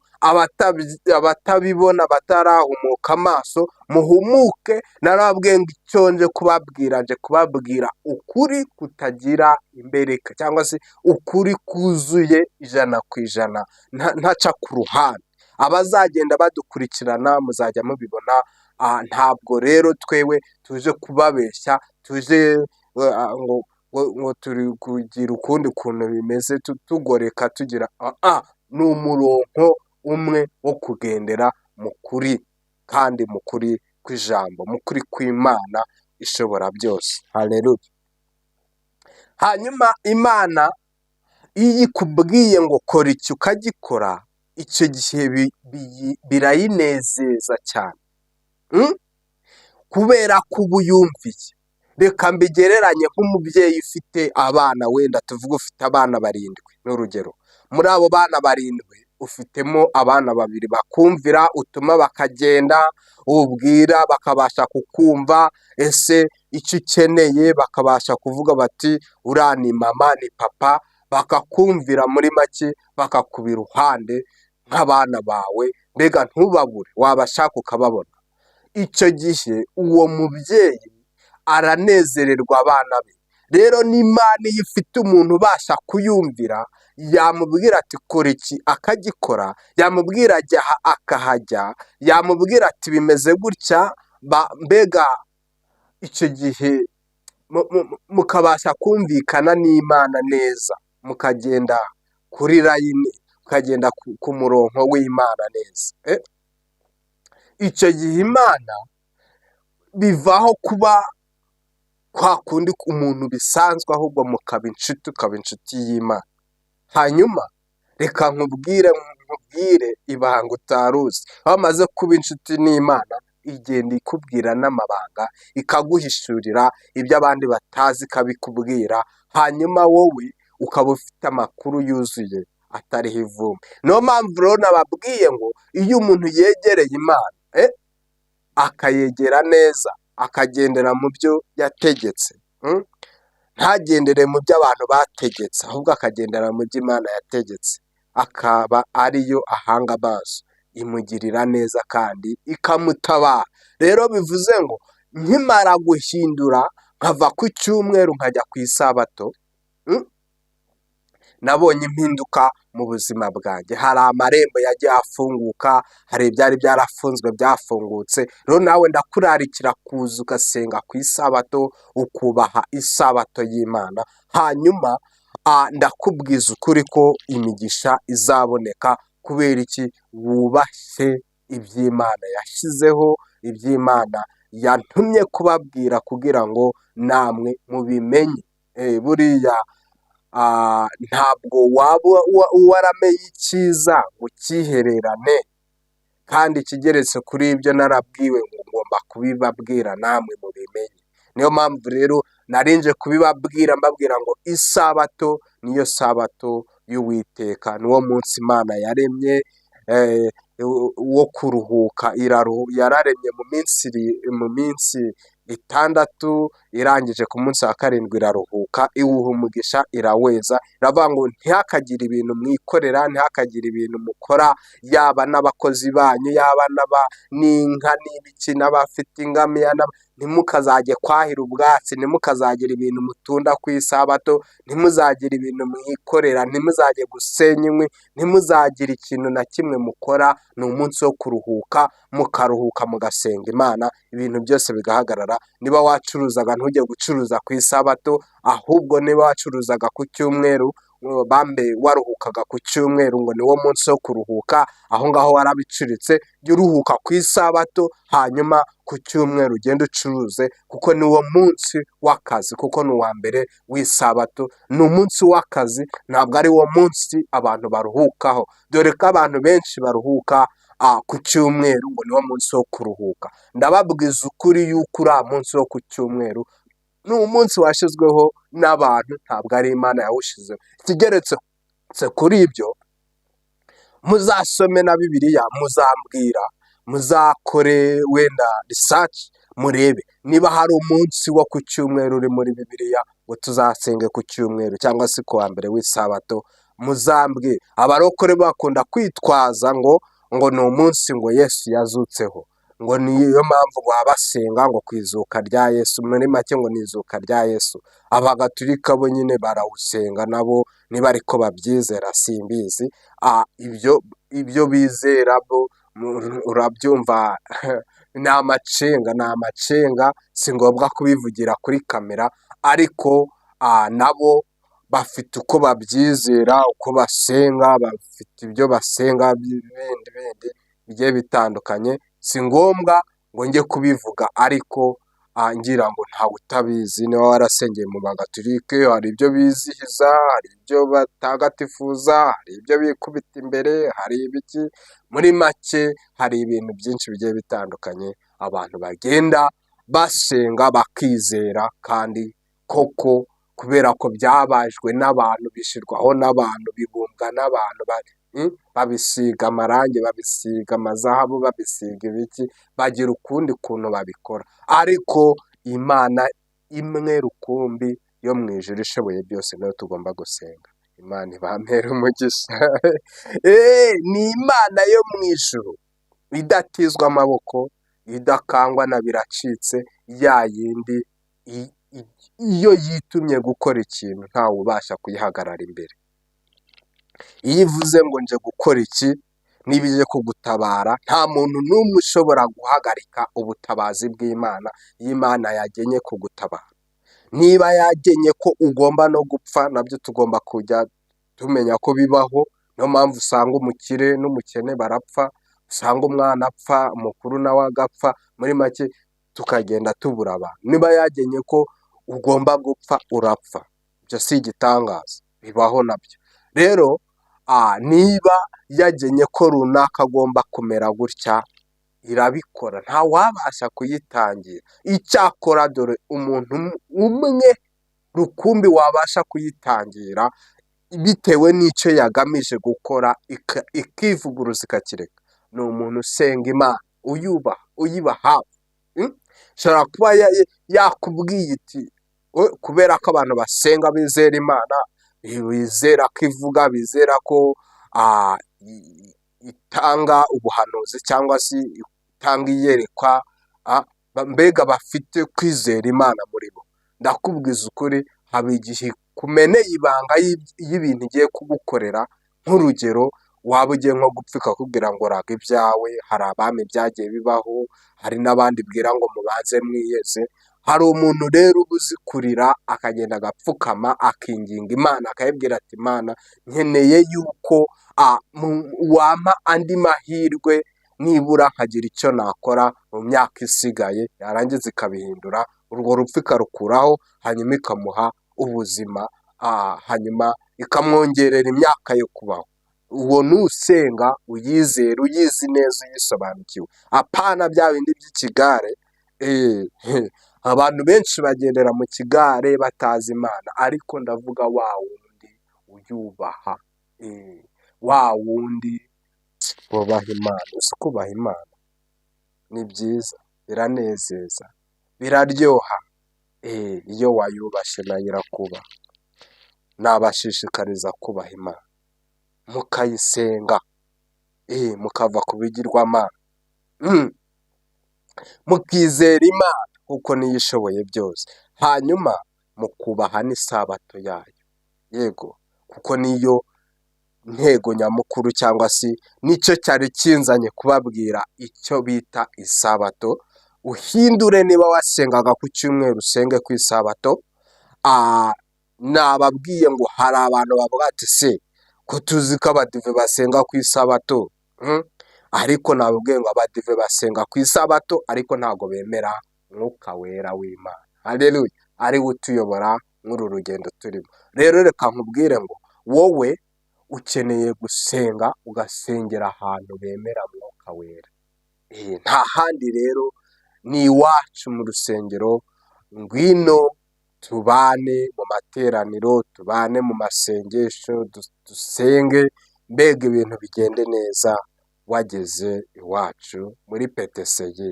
Abatabibona batarahumuka amaso, muhumuke. Narababwiye ngo icyo nje kubabwira, nje kubabwira ukuri kutagira imbereka, cyangwa se ukuri kuzuye 100%, ntaca ku ruhande. Abazagenda badukurikirana muzajya mubibona. Ntabwo rero twewe tuje kubabeshya, tuje ngo turi kugira ukundi kuntu bimeze, tugoreka tugira, ni umurongo umwe wo kugendera mu kuri, kandi mu kuri kw'ijambo, mu kuri kw'Imana ishobora byose. Haleluya. Hanyuma Imana iyo ikubwiye ngo kora iki ukagikora, icyo gihe birayinezeza cyane, Kubera ko uba uyumviye. Reka mbigereranye nk'umubyeyi ufite abana, wenda tuvuge ufite abana barindwi, ni urugero. Muri abo bana barindwi ufitemo abana babiri bakumvira, utuma bakagenda, ubwira bakabasha kukumva, ese icyo ukeneye bakabasha kuvuga bati uriya ni mama, ni papa, bakakumvira, muri make bakakuba iruhande nk'abana bawe, mbega ntubabure, wabashaka ukababona. Icyo gihe uwo mubyeyi aranezererwa abana be. Rero n'Imana iyo ifite umuntu ubasha kuyumvira, yamubwira ati kora iki akagikora, yamubwira ajya aha akahajya, yamubwira ati bimeze gutya, mbega icyo gihe mukabasha kumvikana n'Imana neza, mukagenda kuri line, mukagenda ku murongo w'Imana neza. Icyo gihe Imana bivaho kuba kwa kundi umuntu bisanzwe, ahubwo mukaba inshuti, ukaba inshuti y'Imana. Hanyuma reka nkubwire ibanga utari uzi: aho umaze kuba inshuti n'Imana, igenda ikubwira n'amabanga, ikaguhishurira ibyo abandi batazi, ikabikubwira, hanyuma wowe ukaba ufite amakuru yuzuye atariho ivumbi. Niyo mpamvu rero nababwiye ngo iyo umuntu yegereye Imana, akayegera neza, akagendera mu byo yategetse, ntagendere mu byo abantu bategetse, ahubwo akagendera mu byo Imana yategetse, akaba ariyo ahanga amaso, imugirira neza kandi ikamutabara. Rero bivuze ngo nkimara guhindura nkava ku cyumweru nkajya ku isabato, nabonye impinduka mu buzima bwanjye. Hari amarembo yagiye afunguka, hari ibyari byarafunzwe byafungutse. Rero nawe ndakurarikira kuza ugasenga ku isabato, ukubaha isabato y'Imana. Hanyuma ndakubwiza ukuri ko imigisha izaboneka. Kubera iki? Wubashye iby'Imana yashyizeho, iby'Imana yantumye kubabwira kugira ngo namwe mubimenye. Buriya ntabwo waba waramenye icyiza ngo ucyihererane, kandi ikigeretse kuri ibyo narabwiwe ngo ngomba kubibabwira namwe mubimenye. Niyo mpamvu rero narinje kubibabwira, mbabwira ngo isabato niyo sabato y'Uwiteka, niwo munsi Imana yaremye wo kuruhuka. Yararemye mu minsi 6, irangije ku munsi wa karindwi iraruhuka, iwuha umugisha, iraweza, iravuga ngo ntihakagire ibintu mwikorera, ntihakagire ibintu mukora, yaba n'abakozi banyu, yaba n'inka n'ibiki n'abafite ingamiya, ntimukazajye kwahira ubwatsi, ntimukazagire ibintu mutunda ku isabato, ntimuzagire ibintu mwikorera, ntimuzajye gusenya inkwi, ntimuzagire ikintu na kimwe mukora, ni umunsi wo kuruhuka, mukaruhuka mugasenga Imana, ibintu byose bigahagarara. Niba wacuruzaga ntujye gucuruza ku isabato, ahubwo niba wacuruzaga ku cyumweru bambe waruhukaga ku cyumweru ngo niwo munsi wo kuruhuka, aho ngaho warabicuritse, jya uruhuka ku isabato, hanyuma ku cyumweru ugende ucuruze, kuko niwo munsi w'akazi, kuko ni uwa mbere w'isabato, ni umunsi w'akazi, ntabwo ari wo munsi abantu baruhukaho, dore ko abantu benshi baruhuka ku cyumweru ngo niwo munsi wo kuruhuka. Ndababwiza ukuri yuko uriya munsi wo ku cyumweru ni umunsi washyizweho n'abantu, ntabwo ari Imana yawushyizeho. Ikigeretse kuri ibyo, muzasome na Bibiliya, muzambwira, muzakore wenda research, murebe niba hari umunsi wo ku cyumweru uri muri Bibiliya ngo tuzasenge ku cyumweru cyangwa se ku wa mbere w'isabato, muzambwire. Abarokore bakunda kwitwaza ngo ni umunsi ngo Yesu yazutseho, ngo niyo mpamvu baba basenga ngo ku izuka rya Yesu, muri make ngo ni izuka rya Yesu. Abagatulika bo nyine barawusenga nabo, niba ariko babyizera simbizi, ibyo bizera bo urabyumva, ni amacenga, ni amacenga, si ngombwa kubivugira kuri kamera, ariko nabo bafite uko babyizera, uko basenga, bafite ibyo basenga bindi bindi bigiye bitandukanye, si ngombwa ngo njye kubivuga, ariko ngira ngo ntawe utabizi, niba warasengeye mu bagatulike hari ibyo bizihiza, hari ibyo batagatifuza, hari ibyo bikubita imbere, hari ibiki, muri make hari ibintu byinshi bigiye bitandukanye abantu bagenda basenga bakizera, kandi koko kubera ko byabajwe n'abantu, bishyirwaho n'abantu, bibumbwa n'abantu, babisiga amarangi, babisiga amazahabu, babisiga ibiki, bagira ukundi kuntu babikora, ariko Imana imwe rukumbi yo mu ijuru ishoboye byose niyo tugomba gusenga. Imana ibampere umugisha. Ni Imana yo mu ijuru idatizwa amaboko, idakangwa na biracitse, ya yindi iyo yitumye gukora ikintu ntawe ubasha kuyihagarara imbere. Iyo ivuze ngo nje gukora iki, niba ije kugutabara, nta muntu n'umwe ushobora guhagarika ubutabazi bw'Imana, iyo Imana yagenye kugutabara. Niba yagenye ko ugomba no gupfa, nabyo tugomba kujya tumenya ko bibaho, niyo mpamvu usanga umukire n'umukene barapfa, usanga umwana apfa, umukuru nawe agapfa, muri make tukagenda tubura abantu. Niba yagenye ko ugomba gupfa urapfa, ibyo si igitangaza, bibaho nabyo. Rero niba yagenye ko runaka agomba kumera gutya, irabikora, ntawabasha kuyitangira. Icyakora dore umuntu umwe rukumbi wabasha kuyitangira bitewe n'icyo yagamije gukora, ikivuguruza ikakireka, ni umuntu usenga Imana, uyubaha, uyiba hafi. Ishobora kuba yakubwiye iti kubera ko abantu basenga bizera Imana, bizera ko ivuga, bizera ko itanga ubuhanuzi cyangwa se itanga iyerekwa, mbega bafite kwizera Imana muri bo. Ndakubwiza ukuri, haba igihe ikumeneye ibanga y'ibintu igiye kugukorera, nk'urugero waba ugiye nko gupfa ikakubwira ngo raga ibyawe, hari abami byagiye bibaho, hari n'abandi ibwira ngo mubanze mwiyeze, hari umuntu rero uba uzi kurira akagenda agapfukama akinginga Imana, akayibwira ati Imana nkeneye yuko wampa andi mahirwe nibura nkagira icyo nakora mu myaka isigaye, yarangiza ikabihindura, urwo rupfu ikarukuraho, hanyuma ikamuha ubuzima, hanyuma ikamwongerera imyaka yo kubaho. Uwo ni usenga uyizera, uyizi neza, uyisobanukiwe, apana bya bindi by'ikigare. Abantu benshi bagendera mu kigare batazi Imana, ariko ndavuga wa wundi uyubaha, wa wundi wubaha Imana. Uzi kubaha Imana ni byiza, biranezeza, biraryoha, iyo wayubashye nayo irakubaha. Nabashishikariza kubaha Imana, mukayisenga, mukava ku bigirwamana, mukizera Imana kuko niyo ishoboye byose, hanyuma mukubaha n'isabato yayo, yego kuko niyo ntego nyamukuru cyangwa se nicyo cyari kinzanye kubabwira icyo bita isabato. Uhindure niba wasengaga ku cyumweru usenge ku isabato. Nababwiye ngo hari abantu bavuga ati: "Se ko tuzi ko Abadive basenga ku isabato?" Ariko nababwiye ngo Abadive basenga ku isabato, ariko ntabwo bemera Mwuka Wera w'Imana, haleluya, ari we utuyobora muri uru rugendo turimo. Rero reka nkubwire ngo wowe ukeneye gusenga, ugasengera ahantu bemera Mwuka Wera. Nta handi rero, ni iwacu mu rusengero. Ngwino tubane mu materaniro, tubane mu masengesho, dusenge, mbega ibintu bigende neza. Wageze iwacu muri PTCE,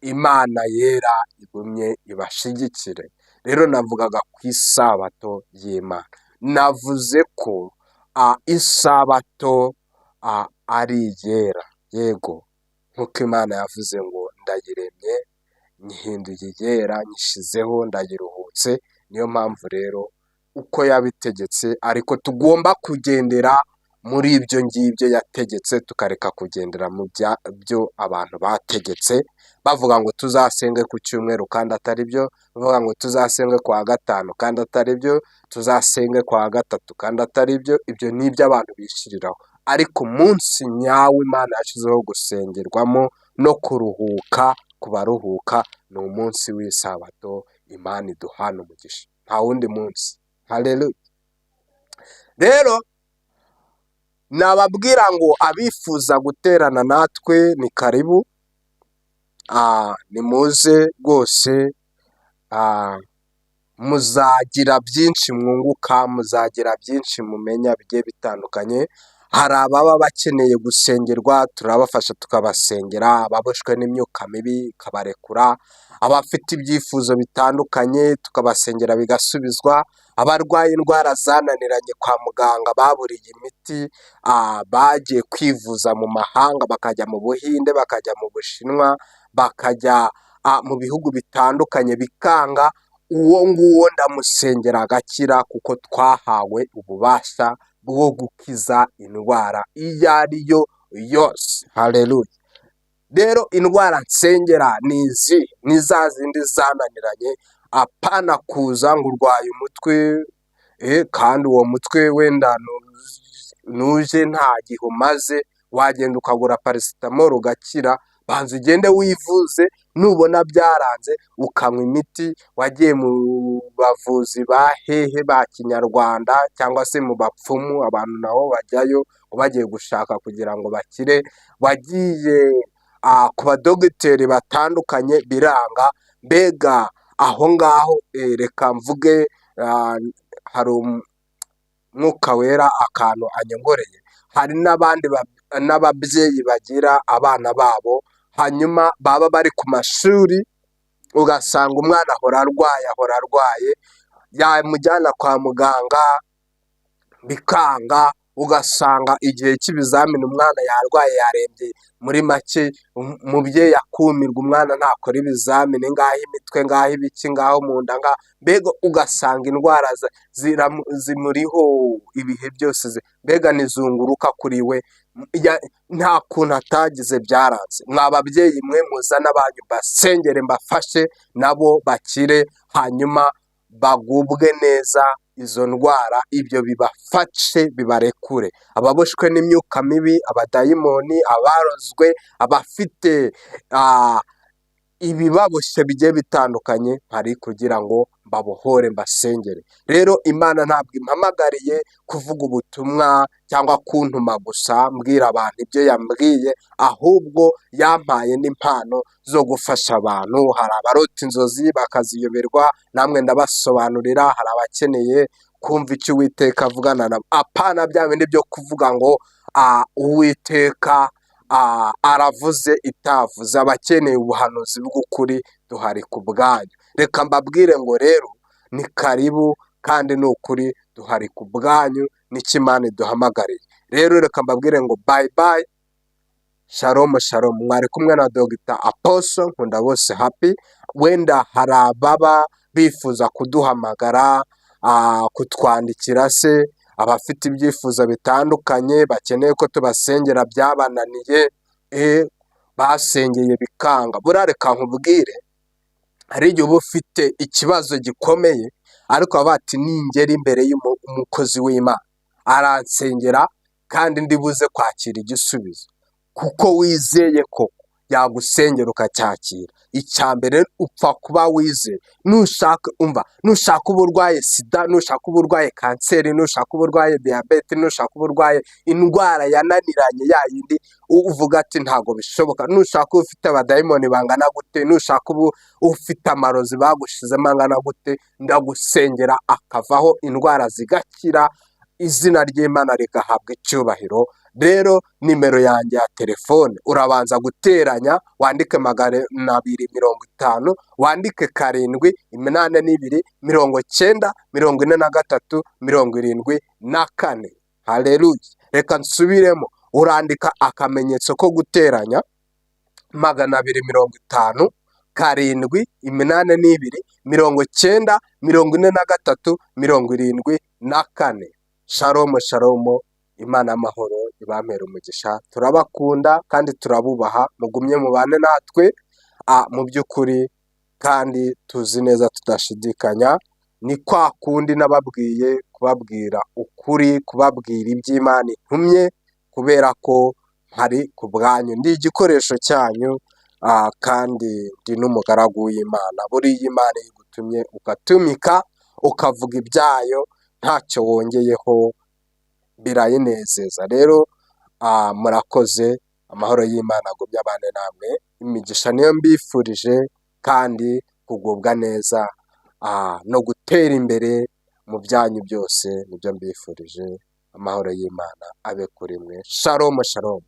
Imana yera igumye ibashigikire. Rero navugaga ku isabato y'Imana, navuze ko isabato ari iyera, yego, nk'uko Imana yavuze ngo: "Ndayiremye, nyihinduye iyera, nyishyizeho, ndayiruhutse." Niyo mpamvu rero uko yabitegetse, ariko tugomba kugendera muri ibyo ngibyo yategetse, tukareka kugendera mu byo abantu bategetse, bavuga ngo tuzasenge ku cyumweru kandi atari byo, bavuga ngo tuzasenge ku wa gatanu kandi atari byo, tuzasenge ku wa gatatu kandi atari byo. Ibyo ni ibyo abantu bishyiriraho, ariko umunsi nyawo Imana yashyizeho gusengerwamo no kuruhuka ku baruhuka ni umunsi w'isabato. Imana iduhana umugisha, nta wundi munsi, haleluya. Rero nababwira ngo abifuza guterana natwe ni karibu, nimuze rwose, muzagira byinshi mwunguka, muzagira byinshi mumenya bigiye bitandukanye. Hari ababa bakeneye gusengerwa, turabafasha tukabasengera, ababoshwe n'imyuka mibi ikabarekura, abafite ibyifuzo bitandukanye tukabasengera bigasubizwa, abarwaye indwara zananiranye kwa muganga baburiye imiti, bagiye kwivuza mu mahanga, bakajya mu Buhinde, bakajya mu Bushinwa, bakajya mu bihugu bitandukanye bikanga, uwo nguwo ndamusengera agakira, kuko twahawe ububasha bwo gukiza indwara iyo ari yo yose, haleluya. Rero indwara nsengera ni izi, ni za zindi zananiranye, apana kuza ngo urwaye umutwe, kandi uwo mutwe wenda nuje nta gihe umaze, wagenda ukagura paracetamol ugakira. Banza ugende wivuze, nubona byaranze ukanywa imiti, wagiye mu bavuzi ba hehe ba kinyarwanda cyangwa se mu bapfumu, abantu nabo bajyayo bagiye gushaka kugira ngo bakire, wagiye ku badogiteri batandukanye biranga, mbega aho ngaho reka mvuge, hari Umwuka Wera akantu anyongoreye, hari n'abandi n'ababyeyi bagira abana babo, hanyuma baba bari ku mashuri, ugasanga umwana ahora arwaye, ahora arwaye, yamujyana kwa muganga bikanga, ugasanga igihe cy'ibizamini umwana yarwaye, yarembye, muri make umubyeyi akumirwa, umwana ntakora ibizamini, ngaho imitwe, ngaho ibiki, ngaho mu nda, mbega ugasanga indwara zimuriho ibihe byose, mbega nizunguruka kuri we, nta kuntu atagize byaranze. Mwa babyeyi mwe, muzane abanyu mbasengere, mbafashe nabo bakire, hanyuma bagubwe neza, izo ndwara ibyo bibafashe bibarekure. Ababoshwe n'imyuka mibi, abadayimoni, abarozwe, abafite ibibaboshye bigiye bitandukanye, mpari kugira ngo mbabohore, mbasengere. Rero Imana ntabwo impamagariye kuvuga ubutumwa cyangwa kuntuma gusa mbwira abantu ibyo yambwiye, ahubwo yampaye n'impano zo gufasha abantu. Hari abarota inzozi bakaziyoberwa, namwe ndabasobanurira. Hari abakeneye kumva icyo Uwiteka avugana nabo, apana bya bindi byo kuvuga ngo Uwiteka aravuze itavuze. Abakeneye ubuhanuzi bw'ukuri duhari ku bwanyu. Reka mbabwire ngo rero ni karibu, kandi ni ukuri duhari ku bwanyu, nicyo Imana iduhamagariye. Rero reka mbabwire ngo bye bye, shalom shalom. Mwari kumwe na Dogita Apostle Nkunda Bose Happy. Wenda hari ababa bifuza kuduhamagara, kutwandikira se, abafite ibyifuzo bitandukanye bakeneye ko tubasengera byabananiye, basengeye bikanga. Buriya reka nkubwire, hari igihe uba ufite ikibazo gikomeye. Ariko baba bati ningera imbere y'umukozi w'Imana aransengera kandi ndibuze kwakira igisubizo, kuko wizeye ko yagusengera ukacyakira. Icya mbere upfa kuba wizeye. Nushaka, umva, nushaka uba urwaye sida, nushaka uba urwaye kanseri, nushaka uba urwaye diyabete, nushaka uba urwaye indwara yananiranye ya yindi uvuga ati ntabwo bishoboka, nushaka uba ufite abadayimoni bangana gute, nushaka uba ufite amarozi bagushizemo angana gute, ndagusengera akavaho, indwara zigakira, izina ry'Imana rigahabwa icyubahiro. Rero nimero yanjye ya telefone, urabanza guteranya, wandike 250, wandike 7 82 90 43 74. Haleluya! Reka nsubiremo, urandika akamenyetso ko guteranya 250 7 82 90 43 74. Shalom shalom, Imana amahoro ibampere umugisha. Turabakunda kandi turabubaha, mugumye mubane natwe mu by'ukuri, kandi tuzi neza tudashidikanya, ni kwa kundi nababwiye kubabwira ukuri, kubabwira iby'Imana intumye, kubera ko mpari ku bwanyu, ndi igikoresho cyanyu, kandi ndi n'umugaragu w'Imana. Buriya Imana iyo igutumye ugatumika, ukavuga ibyayo ntacyo wongeyeho, birayinezeza. Rero murakoze, amahoro y'Imana agumye abane namwe, imigisha niyo mbifurije, kandi kugubwa neza no gutera imbere mu byanyu byose nibyo mbifurije. Amahoro y'Imana abe kuri mwe. Shalom shalom.